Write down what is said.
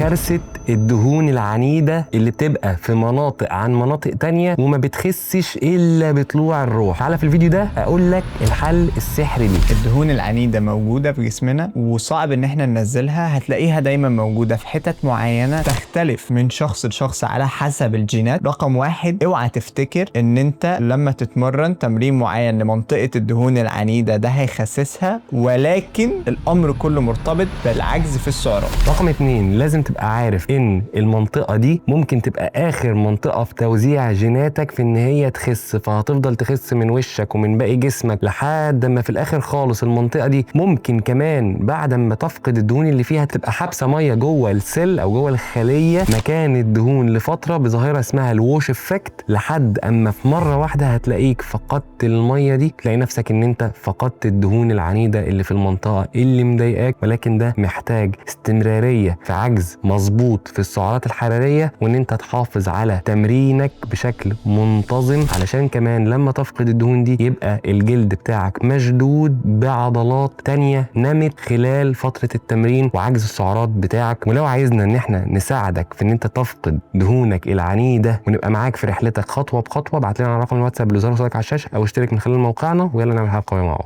كارثة الدهون العنيدة اللي بتبقى في مناطق عن مناطق تانية وما بتخسش إلا بطلوع الروح. تعالى في الفيديو ده أقول لك الحل السحري ليه. الدهون العنيدة موجودة في جسمنا وصعب إن احنا ننزلها، هتلاقيها دايما موجودة في حتت معينة، تختلف من شخص لشخص على حسب الجينات. رقم واحد، اوعى تفتكر إن انت لما تتمرن تمرين معين لمنطقة الدهون العنيدة ده هيخسسها، ولكن الأمر كله مرتبط بالعجز في السعرات. رقم اتنين، لازم تبقى عارف ان المنطقة دي ممكن تبقى اخر منطقة في توزيع جيناتك في ان هي تخس، فهتفضل تخس من وشك ومن باقي جسمك لحد ما في الاخر خالص المنطقة دي ممكن كمان بعد ما تفقد الدهون اللي فيها تبقى حابسة مية جوه ال cell او جوه الخلية مكان الدهون لفترة بظاهرة اسمها ال wash effect، لحد اما في مرة واحدة هتلاقيك فقدت المية دي، تلاقي نفسك ان انت فقدت الدهون العنيدة اللي في المنطقة اللي مضايقاك. ولكن ده محتاج استمرارية في عجز مظبوط في السعرات الحرارية، وان انت تحافظ على تمرينك بشكل منتظم، علشان كمان لما تفقد الدهون دي يبقى الجلد بتاعك مشدود بعضلات تانية نمت خلال فترة التمرين وعجز السعرات بتاعك. ولو عايزنا ان احنا نساعدك في ان انت تفقد دهونك العنيدة ونبقى معاك في رحلتك خطوة بخطوة، ابعت لنا على رقم الواتساب اللي ظهر قصادك على الشاشة، او اشترك من خلال موقعنا، ويلا نعمل حاجة قوية مع بعض.